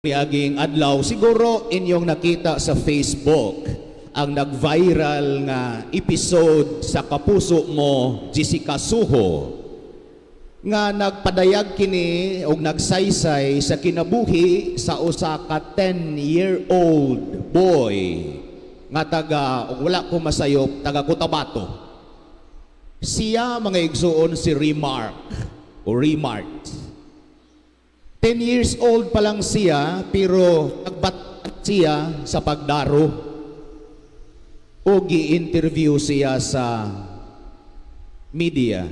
Miaging adlaw, siguro inyong nakita sa Facebook ang nag-viral nga episode sa Kapuso Mo, Jessica Soho, nga nagpadayag kini og nagsaysay sa kinabuhi sa usa ka 10-year-old boy nga taga, og wala ko masayop, taga Cotabato. Siya, mga igsuon, si Remark o Remark. 10 years old pa lang siya, pero nagbat siya sa pagdaro o gi-interview siya sa media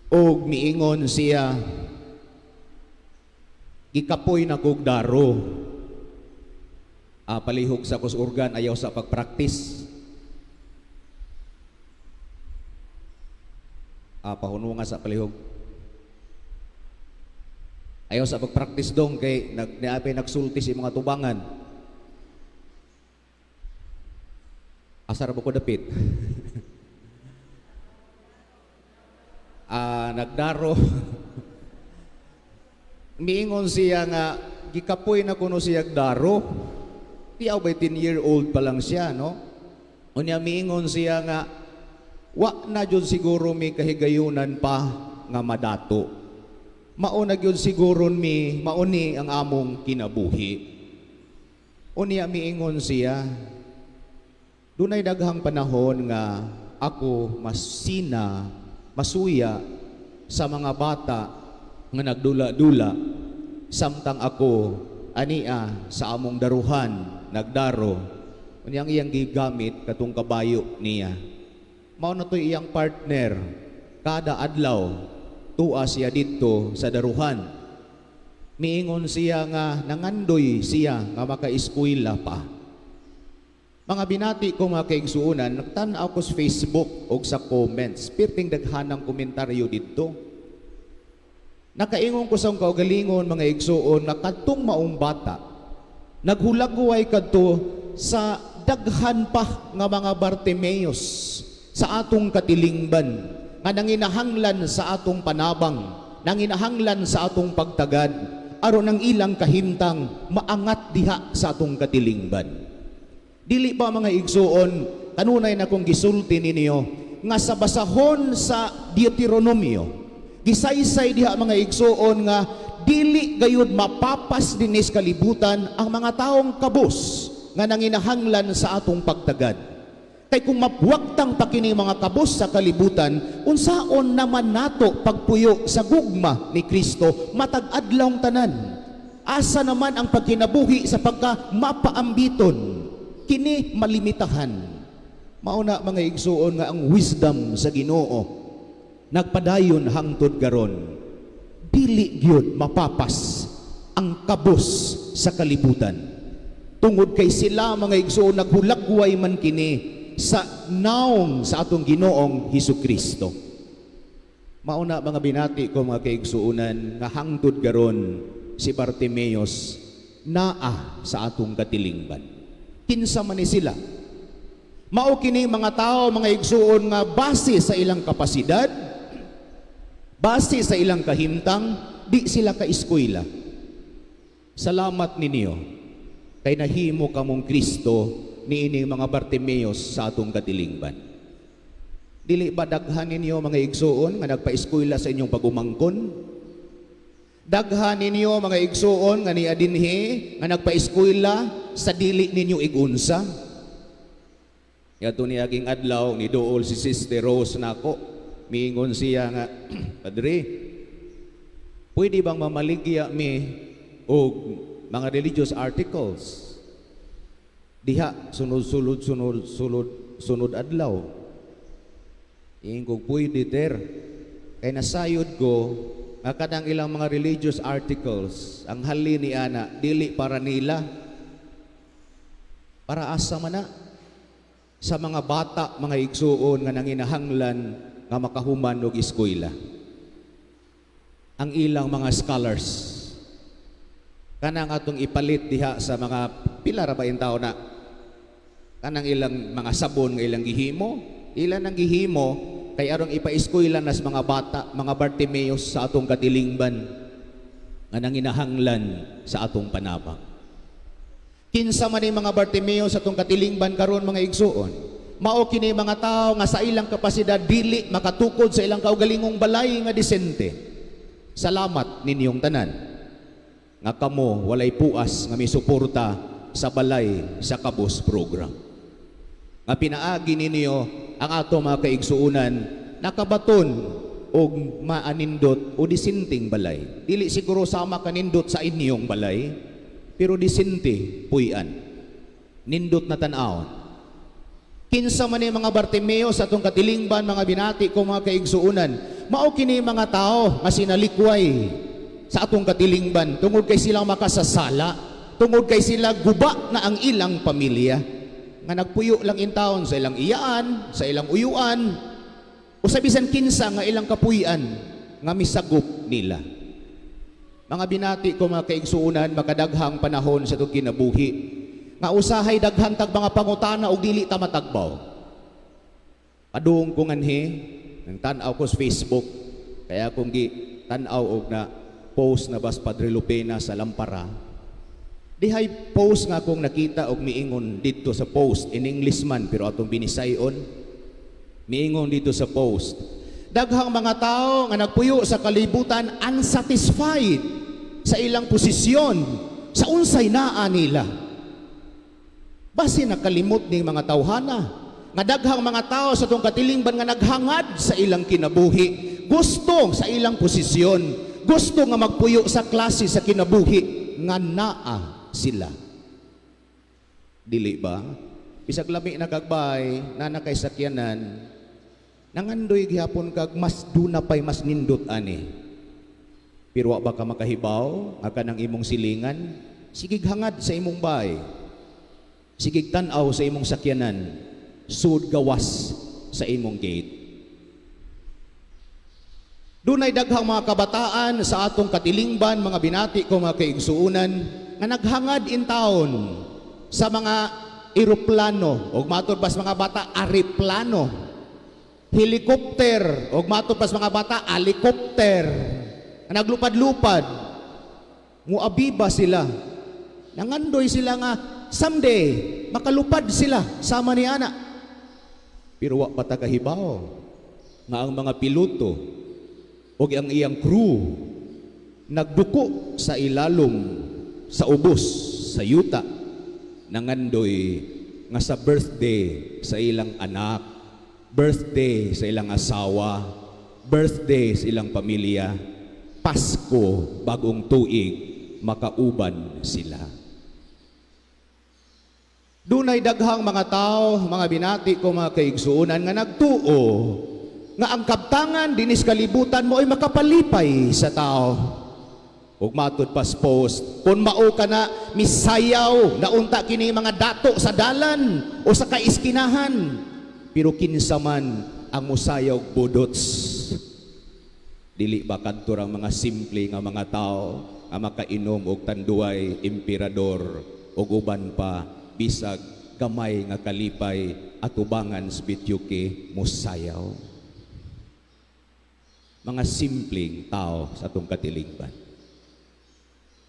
o miingon siya, "Gikapoy na kog daro. Ah, palihog sa kus organ, ayaw sa pagpractice." Ah, pahununga sa palihog. Ayaw sa pagpractice dong kay nag niapay nagsulti sa mga tubangan. Asar ba ko dapit? Ah, nagdaro. Miingon siya nga gikapoy na kuno siya daro. Tiyaw bay 10-year-old pa lang siya, no? Unya miingon siya nga wa na jud siguro mi kahigayunan pa nga madato. Mao na gyud siguro mi, mauni ang among kinabuhi. Unya miingon siya, dunay daghang panahon nga ako masina, masuya sa mga bata nga nagdula-dula samtang ako ania sa among daruhan nagdaro. Unya ang iyang gigamit katong kabayo niya. Mao na to'y iyang partner kada adlaw tua siya didto sa daruhan. Miingon siya nga nangandoy siya nga makaeskwela pa. Mga binati ko, mga kaigsuonan, nagtan-aw ko sa Facebook og sa comments. Pirting daghanang komentaryo didto. Nakaingon ko sa akong kaugalingon, mga igsuon, nga kadtong maong bata, naghulagway kadto sa daghan pa nga mga Bartimeus sa atong katilingban nga nanginahanglan sa atong panabang, nanginahanglan sa atong pagtagad, aron ang ilang kahimtang maangat diha sa atong katilingban. Dili ba, mga igsuon, kanunay na kong gisulti ninyo nga sa basahon sa Deuteronomio, gisaysay diha, mga igsuon, nga dili gayud mapapas dinis kalibutan ang mga taong kabus nga nanginahanglan sa atong pagtagad. Kay kung mapwagtang pa kini mga kabus sa kalibutan, unsaon naman nato pagpuyo sa gugma ni Kristo matag adlawng tanan? Asa naman ang pagkinabuhi sa pagka mapaambiton? Kini malimitahan. Mauna, mga igsuon, nga ang wisdom sa Ginoo nagpadayon hangtod karon. Dili gyud mapapas ang kabus sa kalibutan. Tungod kay sila, mga igsuon, naghulagway man kini sa naong sa atong Ginoong Hesus Kristo. Mauna, mga binati ko, mga kaigsuonan, nga hangtod karon si Bartimeus naa sa atong katilingban. Kinsa man ni sila? Mao kini mga tao, mga igsuon, nga base sa ilang kapasidad, base sa ilang kahimtang, di sila ka-eskwela. Salamat ninyo kay nahimo kamong Kristo niining mga Bartimeus sa atong katilingban. Dili ba daghan ninyo, mga igsuon, nga nagpa-eskwela sa inyong pagumangkon? Daghan ninyo, mga igsuon, nga niya dinhi nga nagpa-eskwela sa dili ninyo igunsa? Yato ni aging adlaw ni duol si Sister Rose nako. Miingon siya nga, "Padre, pwede bang mamaligya mi og mga religious articles diha sunod-sunod sunod sunod sunod adlaw?" Ingon ko, "Pwede, ter." Kay nasayod ko nga kanang ilang mga religious articles, ang halin ni ana dili para nila. Para asa man na? Sa mga bata, mga igsuon, nga nanginahanglan nga makahuman og eskwela. Ang ilang mga scholars. Kanang atong ipalit diha sa mga pila ra ba in tao na kanang ilang mga sabon nga ilang gihimo, ilan ang gihimo kay aron ipa-eskwela nas mga bata, mga Bartimeus sa atong katilingban. nga nanginahanglan sa atong panabang. Kinsa man ni mga Bartimeo sa atong katilingban karon, mga igsuon? Mao kini mga tao nga sa ilang kapasidad dili makatukod sa ilang kaugalingong balay nga disente. Salamat ninyong tanan nga kamo walay puas nga misuporta sa Balay sa Kabus program. Nga pinaagi ninyo ang ato mga kaigsuunan nakabaton og maanindot o disenteng balay. Dili siguro sama kanindot sa inyong balay, pero disente puy-an. Nindot na tan-awon. Kinsa man ni mga Bartimeo sa atong katilingban, mga binati ko, mga kaigsuunan? Mao kini mga tao nga sinalikway sa atong katilingban tungod kay silang makasasala, tungod kay sila guba na ang ilang pamilya, nga nagpuyo lang intawon sa ilang iyaan, sa ilang uyuan, o sa bisan kinsa nga ilang kapuy-an nga misagop nila. Mga binati ko, mga kaigsuunan, makadaghang panahon sa itong kinabuhi nga usahay daghan tag mga pangutana og dili ta matagbaw. Padung ko nganhi, nang tan-aw ko sa Facebook, kaya kung gi tan-aw og na post na bas Padre Lupena sa lampara. Dihay post nga akong nakita og miingon didto sa post, in English man pero atong binisayon. Miingon dito sa post: Daghang mga tao nga nagpuyo sa kalibutan unsatisfied sa ilang posisyon, sa unsay naa nila. Basi nakalimot ning mga tawhana nga daghang mga tao sa atong katilingban nga naghangad sa ilang kinabuhi, gusto sa ilang posisyon, gusto nga magpuyo sa klase sa kinabuhi nga naa sila. Dili ba? Bisag lami na kag bay, naa na kay sakyanan, nangandoy gihapon kag mas duna pay mas nindot ani. Pero wa ba ka makahibaw nga kanang imong silingan sigig hangad sa imong bay, sigig tan-aw sa imong sakyanan, sud gawas sa imong gate? Dunay daghang mga kabataan sa atong katilingban, mga binati ko, mga kaigsuunan, nga naghangad in town sa mga eroplano, og matud pas mga bata, areplano, helicopter, og matud pas mga bata, helicopter, nga naglupad-lupad, muabiba sila. Nangandoy sila nga someday makalupad sila sama ni ana. Pero wa pa ta kahibaw nga ang mga piloto o ang iyang crew nagduko sa ilalom sa ubos sa yuta, nangandoy nga sa birthday sa ilang anak, birthday sa ilang asawa, birthday sa ilang pamilya, Pasko, Bagong Tuig, makauban sila. Dunay daghang mga tao, mga binati ko, mga kaigsuonan, nga nagtuo nga ang kabtangan dinis kalibutan mao'y makapalipay sa tao. Ug matud pas post, kung mao ka na misayaw na unta kini mga dato sa dalan o sa kaiskinahan. Pero kinsa man ang musayaw budots? Dili ba kadto ang mga simple nga mga tao nga makainom og Tanduay, Emperador ug uban pa, bisag gamay nga kalipay atubangan sa videoke, musayaw? Mga simpleng tao sa atong katilingban.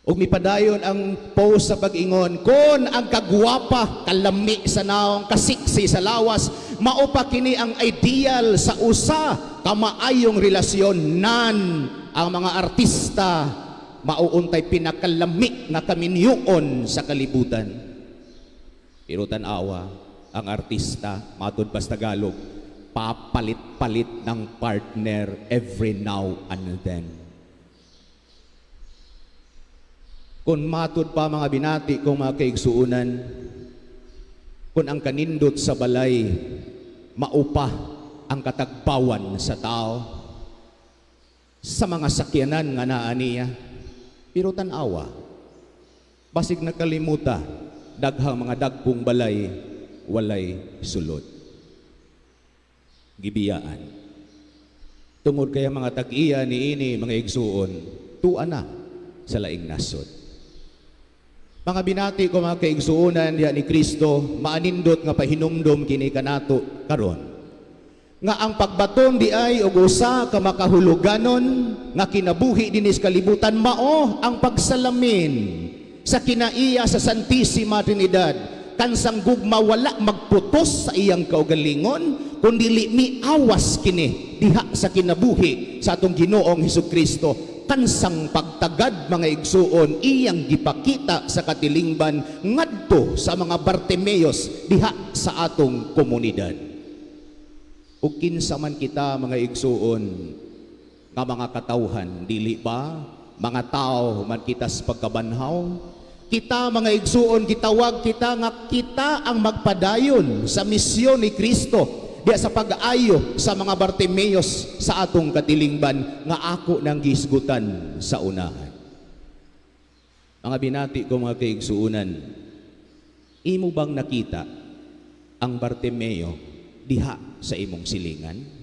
Ug mipadayon ang post sa pag-ingon, kung ang kagwapa, kalami sa naong, kasiksi sa lawas, mao pa kini ang ideal sa usa ka maayong relasyon, nan ang mga artista mauuntay pinakalami nga kaminyuon sa kalibutan. Pero tan-awa, ang artista, matud pa sa Tagalog, papalit-palit ng partner every now and then. Kung matud pa, mga binati kong mga kaigsuunan, kung ang kanindot sa balay, maupa ang katagbawan sa tao, sa mga sakyanan nga naa niya. Pero tanawa, basig nakalimuta, daghang mga dagkong balay, walay sulod. Gibiyaan. Tungod kaya mga tag-iya ni ini, mga igsuon, tua na sa laing nasod. Mga binati ko, mga kaigsuonan diha ni Kristo, maanindot nga pahinumdom kini kanato karon. Nga ang pagbaton diay og usa ka makahuluganon nga kinabuhi dinhi sa kalibutan mao ang pagsalamin sa kinaiya sa Santissima Trinidad, kansang gugma wala magputos sa iyang kaugalingon, kundi miawas kini diha sa kinabuhi sa atong Ginoong Hesus Kristo, kansang pagtagad, mga igsuon, iyang gipakita sa katilingban ngadto sa mga Bartimeos diha sa atong komunidad. Ug kinsa man kita, mga igsuon, nga mga katawhan, dili ba mga tao man kita sa pagkabanhaw? Kita, mga igsuon, gitawag kita nga kita ang magpadayon sa misyon ni Kristo diya sa pag-ayo sa mga Bartimeos sa atong katilingban nga ako nang gihisgutan sa unahan. Mga binati ko mga kaigsuunan, imo bang nakita ang Bartimeo diha sa imong silingan?